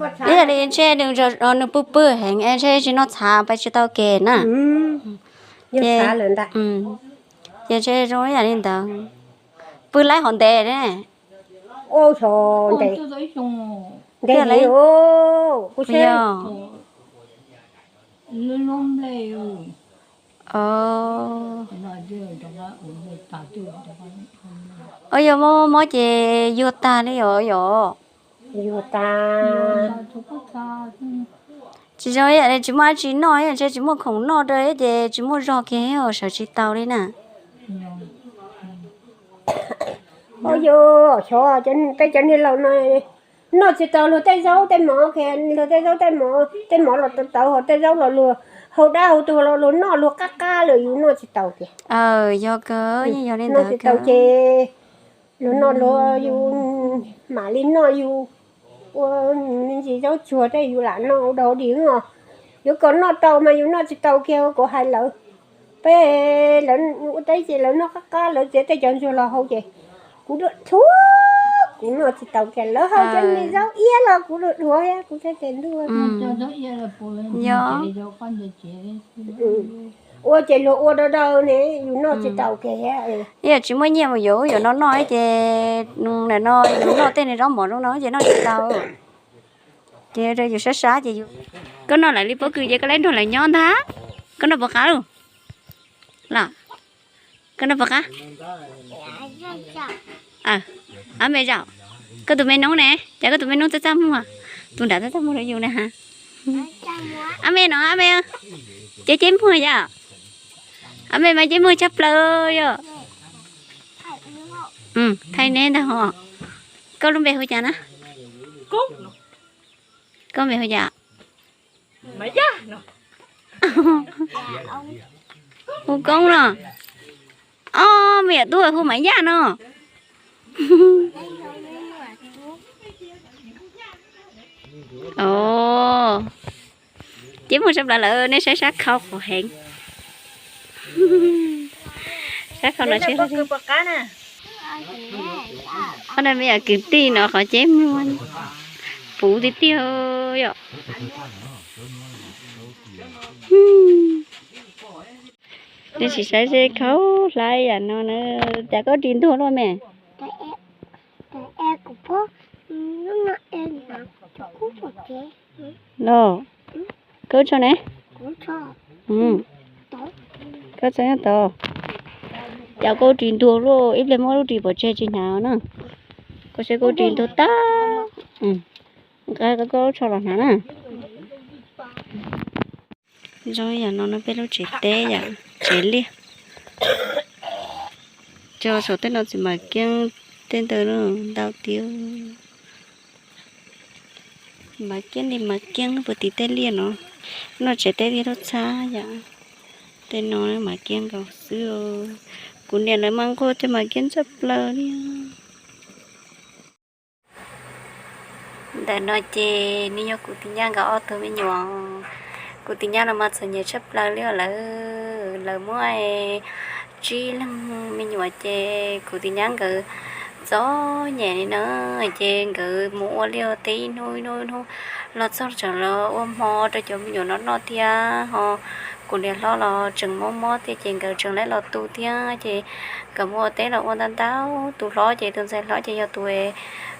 Ib yam li ntshe nws pw pw heev es ntshe tsis noj txhav pais tsis tau kev na. Ces ntshe zoo ib yam li ntawd. Pw laib hov ntev ne. Ntev, ntev. Yog mob mob ces yuag tag li os yom. Yuag tag. Tsis zoo ib yam li tsis muaj dab tsi noj, ntshe tsis muaj khoom noj rau ces tsis muaj zog kiag sawv tsis tau li na. Yog, xyov peb cov niag laus no noj tsis tau luag tej zaub tej mov, luag tej zaub tej mov, tej mov los tau tau, ho tej zaub los luag hau dab hau tuag los luag noj luag qab qab lawm yus noj tsis tau tiag. Yog kawg, yeej yog li ntawd tsis tau ces luag noj luag yus mam li noj yus ua me ntsis zaub tsuag tej yus lam noj ua dog ua dig os. Yuav kom noj tau mas yus noj tsis tau kiag kuv hais lawv. Peb ua teb ces lawv noj qab qab lawv txiav tej cov ntsuag los hau ces kuv dhuav dhuav, kuv noj tsis tau kiag, lawv hau cov me zaub iab los kuv dhuav dhuav thiab kuv thiaj tes ntuj. Yog. Ua ces luag ua dawb dawb ne yus noj tsis tau kiag. Ib yam tsis muaj nyiaj mus yuav yuav no noj ces nim no yus noj tej niag zaub mov zoo no ces noj tsis tau. Ces yus sab sab ces yus, koj noj lawv li pob kws ces koj laib nrog lawv nyob ntag. Koj noj puas qab los? Koj noj puas qab? Ab me zaum, koj tus me noob ne, cas koj tus me noob txaj txaj muag, tus nrad txaj txaj muag rau yus na ha. Ab me no, ab me, ceb ceb muag yom? Ab me mas ceb muag tshaj plaws yom. Thaij neb ntag ho. Koj lub npe hu cas na? Koj npe hu cas? Hu Koob no. Ob me yam tub hu Maiv Yaj no. Ceb muag tshaj plaws lawm, nej saib sab khau qhuav heev. Sab khau no tsis, qhov no me yam kwv tij no qhov ceb muag puv tiag tiag yom. Nej sim saib seb khau hlab yam no na, cas koj ris ntuag luaj me? Los, koj tso ne. Koj tso nyob tod. Cas koj ris ntuag luaj, ib pliag muab lub ris pov tseg tsis hnav na. Koj saib koj ris ntuag tag. Nqa koj lub tsho los hnav na. Zoo yam no no peb lub tsev teb yom, tsev liaj. Cog saum tej no txiv Maiv Kiab tej ntawd ntau tiag. Maiv Kiab li Maiv Kiab puag tim tej liaj no. No tsev teb liaj lub txhab yom. Tej no Maiv Kiab nkaus xwb. Kuv niam lawv mas nquag cov Maiv Kiab tshaj plaws li. Ntawm no ces nws yog kuv tus nyab nkawd ob tug me nyuam. Kuv tus nyab no mas txom nyem tshaj plaws li os lawm. Lawv muaj tsib leeg me nyuam ces kuv tus nyab nkawd txom nyem li na. Ces nkawd mus ua liaj ua teb ib hnub ib hnub ib hnub los txog tseem los ua hmo rau cov me nyuam no noj thiab ho. Kuv niam hlob los tseem mob mob thiab ces nkawd tseem lawv los tu thiab ces nkawd mus ua teb los ua ntau ntau. Tus hlob ces tus ntxhais hlob ces yog tus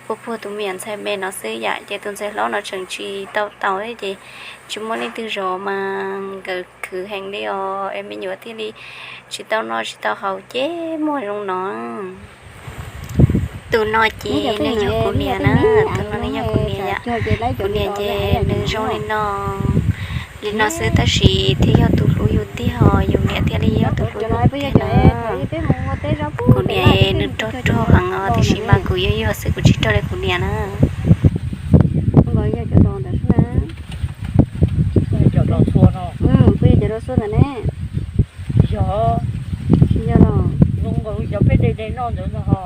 puag puag tus me nyuam ntxhais me no xwb yam, ces tus ntxhais hlob no tseem tsis tau taus thiab ces tsis muaj leej twg zov mas nkawd khwv heev li os es me nyuam thiaj li tsis tau noj tsis tau haus ces muag zoo no. Tus no ces nws yog kuv niam na, tus no nws yog kuv niam yom. Kuv niam ces nws zoo li no, li no xwb tab sis thiaj yog tus hlub yus tiag, yus niam thiaj li yog tus hlub yus tiag na. Kuv niam nws rog rog heev os, tiam sis mas kuv yog yog xwb kuv tsis rog li kuv niam na. Yog cov dos txhua ntawm ne? Tsis yog, tsis yog los. Cov peb de de noj ntawd ntag ho.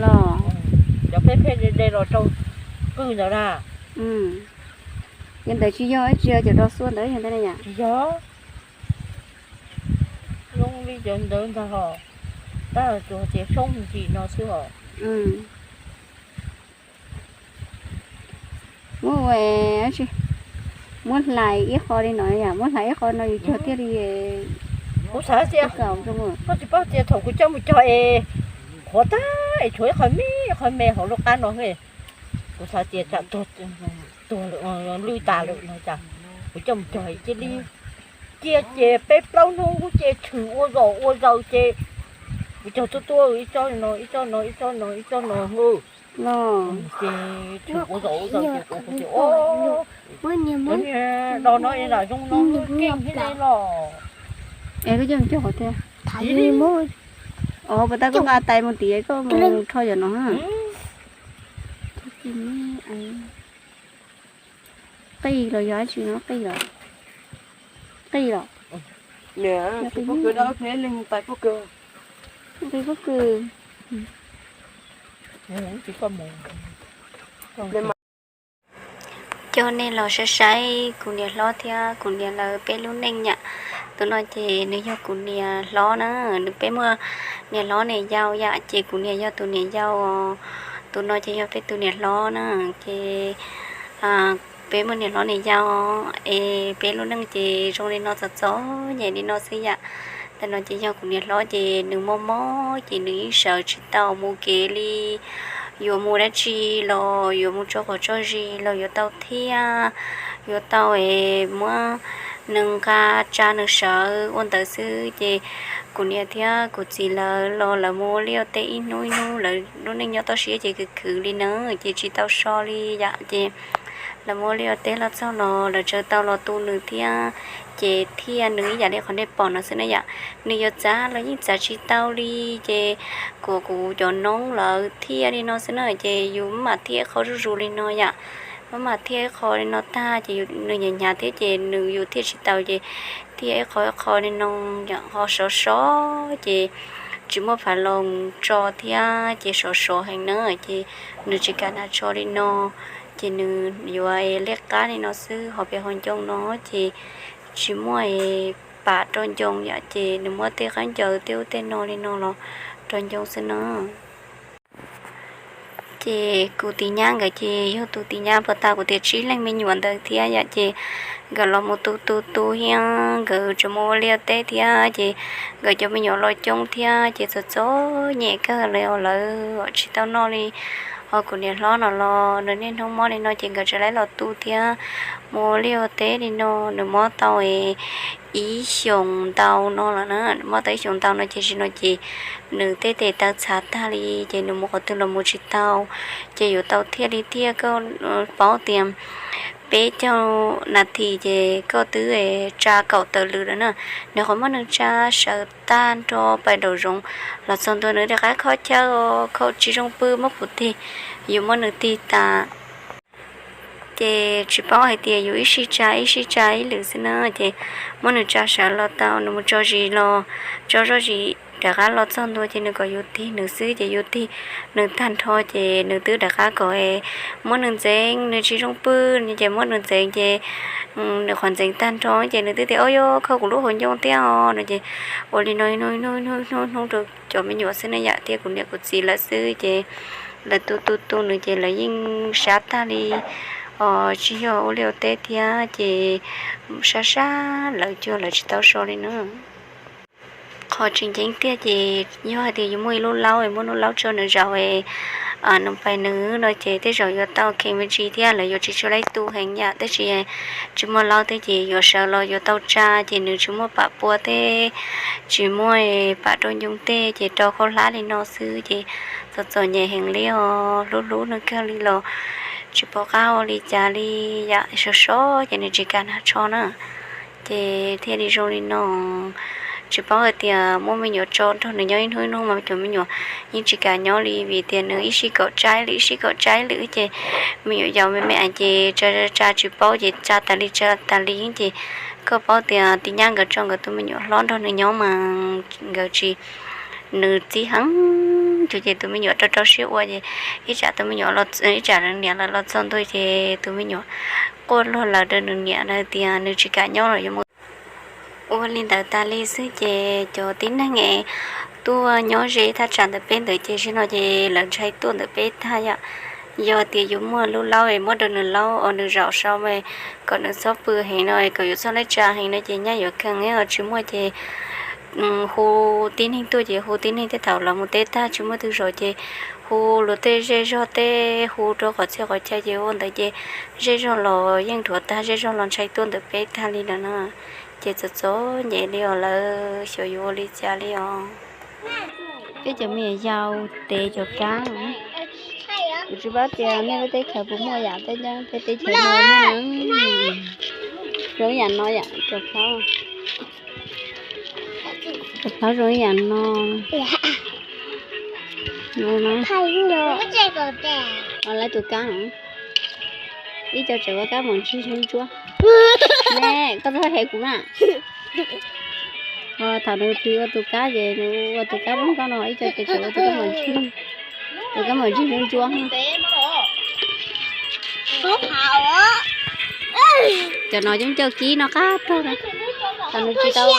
Los, cov peb pheej de de los rau qwj ntawd na. Yog ntawd tsis yog, tsis yog cov dos txhua ntawd yog ntawd ne yom? Tsis yog, zoo li cov ntawd ntag ho. Tab sis hais tias soob ntsis no xwb os. Muab ua, muab hlais ib qho li no yom, muab hlais ib qho no yus cog thiaj li. Kuv xav tias, koj tsis paub tias thaum kuv coj mus cog es qhuav tag es tshuav ib qho me, ib qho me hauv lub qab no, kuv xav tias tsam tuag, tuag lwj tas lawm no cas, kuv coj mus cog cia li cia ces peb plaub hnub ces tshwm ua zom ua zaws ces kuv cog tuaj tuaj ib tsob no ib tsob no ib tsob no ib tsob no, ces tshwm ua zom ua zaws ces kuv tias, o, niag do no es lam zoo no keej thiab ne los. Es koj coj mus cog qhov twg? Os, puas tau koj nqa tais mus tim koj mus rho cov no. Qij los yog dab tsi no, qij los? Qij los? Qij pob kws. Coj nej los saib saib kuv niam hlob thiab kuv niam lawv peb lub neej yam. Tus no ces nws yog kuv niam hlob na, nws peb muaj niam hlob niam yau yam, ces kuv niam yog tus niam yau. Tus no ces yog peb tus niam hlob na, ces peb muaj niam hlob niam yau, es peb lub neej ces zoo li no txom txom nyem li no xwb yam. Tus no ces yog kuv niam hlob ces nws mob mob ces nws yeej sawv tsis tau mus kev li. Yuav mus dab tsi los yuav mus tso quav tso zis los yuav tau thiab, yuav tau es muab nws nqa tsa nws sawv ua ntawd xwb. Ces kuv niam thiab kuv txiv lawv los lawv mus ua liaj ua teb ib hnub ib hnub, lawv lub neej nyob toj siab ces khwv khwv li na, ces tsis tau so li yam. Ces lawv mus ua liaj ua teb los txog los lawv tsawv tau los tu nws thiab, ces thiaj nws ib yam li qhov nej pom no xwb na yam. Nws yuav txav los yeej txav tsis tau li, ces kuv, kuv cov noob lawv thiaj li no xwb na, ces yus maj mam thiaj ib qho zuj zus li no yam. Maj mam thiaj ib qho li no tag ces nws hnyav hnyav thiab ces nws yus thiaj tsis tau ces thiaj ib qho ib qho li no, yam qho sov sov ces tsis muaj phav loos tso thiab ces sov sov heev na, ces nws tsis kam hnav tsho li no, ces nws yuav liab qab li no xwb, ho pem ho ncoo no ces tsis muaj pam rau ncoo yam, ces nws muab tej qaib ncaws tej ub tej no li no los rau ncoo xwb na. Ces kuv tis nyab nkawd ces yog tus tis nyab puag ta kuv tias tsib leeg me nyuam ntawd thiab yam, ces nkawd los mus tu tu tu thiab nkawd tseem mus ua liaj teb thiab ces nkawd cov me nyuam los coob thiab ces txom txom nyem kawg li os, lawv tsis tau noj li. Ho kuv niam hlob no los nws niaj hnub mob li no ces nkawd tseem laib los tu thiab mus ua liaj ua teb li no. Nws mob tau ib xyoos ntau no lawm na, mob tau ib xyoos ntau no ces tam sim no ces nws tej tes taw txhav tag li, ces nws mus qhov twg los mus tsis tau. Ces yuav tau thiaj li thiaj, koj paub tias peb caug nas this ces koj twb tsa kaum tawm lwm lawm na. Nws qhov muab nws tsa sawv tag nrho pais nraum zoov los txog ntua nws rov qab khob chaw, khaum tsis zoo pw, muab kuv tig, yus muab nws tig tas. Ces tsis paub hais tias yus ib sij tsa ib sij tsa ib lwm xwb na, ces muab nws tsa sawv los tau, nws mus tso zis los tso zoj zis rov qab los txog ntua ces nws kom yus tig nws xwb, ces yus tig nws tag nrho ces nws twb rov qab kom muab nws ntxeev, nws tsis zoo pw, ces muab nws ntxeev ces nws qhov ntxeev tag nrho ces nws twb tias, o, yuav khaum kuv lub hauv ncoo thiab os no. Ces ua li no hnub hnub hnub hnub rau cov me nyuam xwb na yam, thiab kuv niam kuv txiv lawv xwb ces lawv tu tu tu nws ces lawv yeej sab tag li os, tsis yog ua liaj ua teb thiab ces sab sab lawv cuag lawv tsis tau so li na. Qhov tseem ceeb tiag ces yog hais tias yus muaj ib lub laub es muab lub laub tso nws zaum es nws pais nws no ces tej zaum yuav tau kheev me ntsis thiab lawv yuav tsis tshua laib tu heev yam, tab sis tsis muaj laub thiab ces yuav sawv los yuav tau tsa ces nws tsis muaj pam pua thiab tsis muaj pam rau ncoo tej ces rau khaub hlab li no xwb ces txom txom nyem heev li os, hlub hlub nws kawg li los tsis pom qab ua li cas li yam, sov sov ces nws tsis kam hnav tsho na. Ces thiaj li zoo li no. Tsis paub hais tias muab me nyuam tso nrog nws nyob ib hnub ib hnub mas cov me nyuam yeej tsis kam nyob li vim tias nws ib sij kom tsa ib lwm ib sij kom tsa ib lwm ces me nyuam yaus me me es ces tsa tsa tsis paub ces tsa tas li tsa tas li ces koj paub tias tis nyab nkawd tso nkawd tus me nyuam hlob nrog nws nyob mas nkawd tsis, nws txib heev ces tus me nyuam rau rau siab ua ces ib tsam tus me nyuam, ib tsam nws niam lawv los txog ntua ces tus me nyuam quaj luag lawm rau nws niam na tias nws tsis kam nyob los yuav mus. Ua li ntawd tas li xwb ces cov tib neeg es tuaj nyob ze thaj tsam ntawm peb ntawd ces zaum no ces lawv ntshai tuaj ntawm peb tag yom. Yog tias yuav muaj lub laub es muab rau nws laub os, nws zaum sau mas kom nws txhob pw heev no, kom yuav txhob laib tsa heev no ces nyaj yuav kheev os, tsis muaj ces hu tib neeg tuaj ces hu tib neeg tej thaum los mus teb tag tsis muaj twg zaum ces hu luag tej zej zog tej hu rau qhov txhia qhov chaw ces ua ntawd ces zej zog los yeej dhuav tag, zej zog los ntshai tuaj ntawm peb tag li lawm na. Ces txom txom nyem li os, lawv xyov yuav ua li cas li os. Peb cov me nyuam yaus tev cov kab. Kuv tsis paub tias nej lub teb chaws puas muaj yam peb, peb teb chaws no muaj zoo yam no yom, cov plhaub. Cov plhaub zoo yam no. Lawv tus kab, ib co tseem ua kab mom ntsig ntsuab ntsuab. Ne, koj txhob hem kuv na. Thaum nws plis ua tus kab ces nws ua tus kab zoo nkauj no, ib co ces tseem ua tus kab mom ntsig, tus kab mom ntsig ntsuab ntsuab. Cov no coob coob kib no qab rog na. Thaum nws tsis tau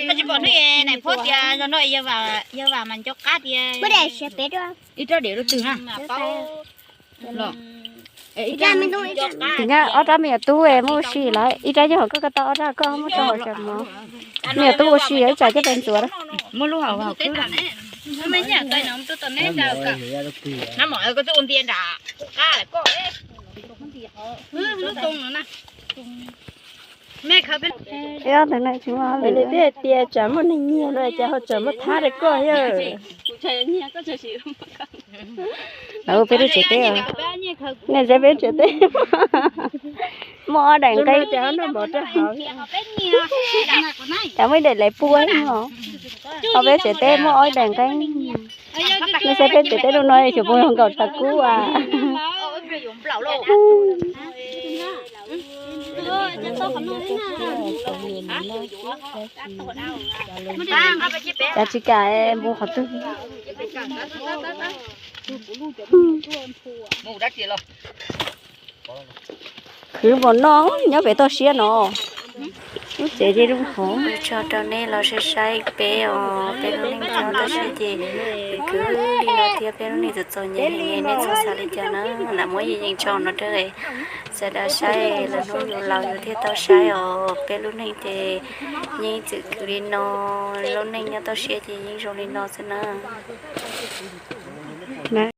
Koj tsis pom hnub nais phab tias yog no yog vam mas nco qab tias ib rab diav rau twg na. Tus nyab ob rab me nyuam tub muab ua si lawm, ib rab nyob hauv koj, koj tau ob rab koj muab rau hauv tsev mov. Me nyuam tub ua si ib tsam coj pes ntxuav. Muab lub hauv hauv kub. Ib ob tug no tsis muaj hauj lwm. Nws twb hais tias tsam muaj neeg nyiag no cas ho tsam muaj thab rau koj thiab. Lawv peb lub tsev teb, nej saib peb tsev teb, muaj ob daim nqeeb, cas muaj ib daim lawv pua, ho peb tsev teb muaj ob daim nqeeb. Nej saib peb tsev teb lub no xyov puas yog nkaum tshav kub as. Cas tsis kam mus qhov twg. Khwv npaum no nyob pem toj siab no. Lub tsev ces zoo hov. Ua tsaug rau nej los saib saib peb os, peb lub neej nyob toj siab ces khwv li no thiab, peb lub neej txom txom nyem heev, nej txhob xav li cas na. Lam muab yeej yeej tso no rau sawv daws saib, lwm hnub yus laus yus thiaj tau saib os. Peb lub neej ces yeej txwm khwv li no, lub neej nyob toj siab ces yeej zoo li no xwb na.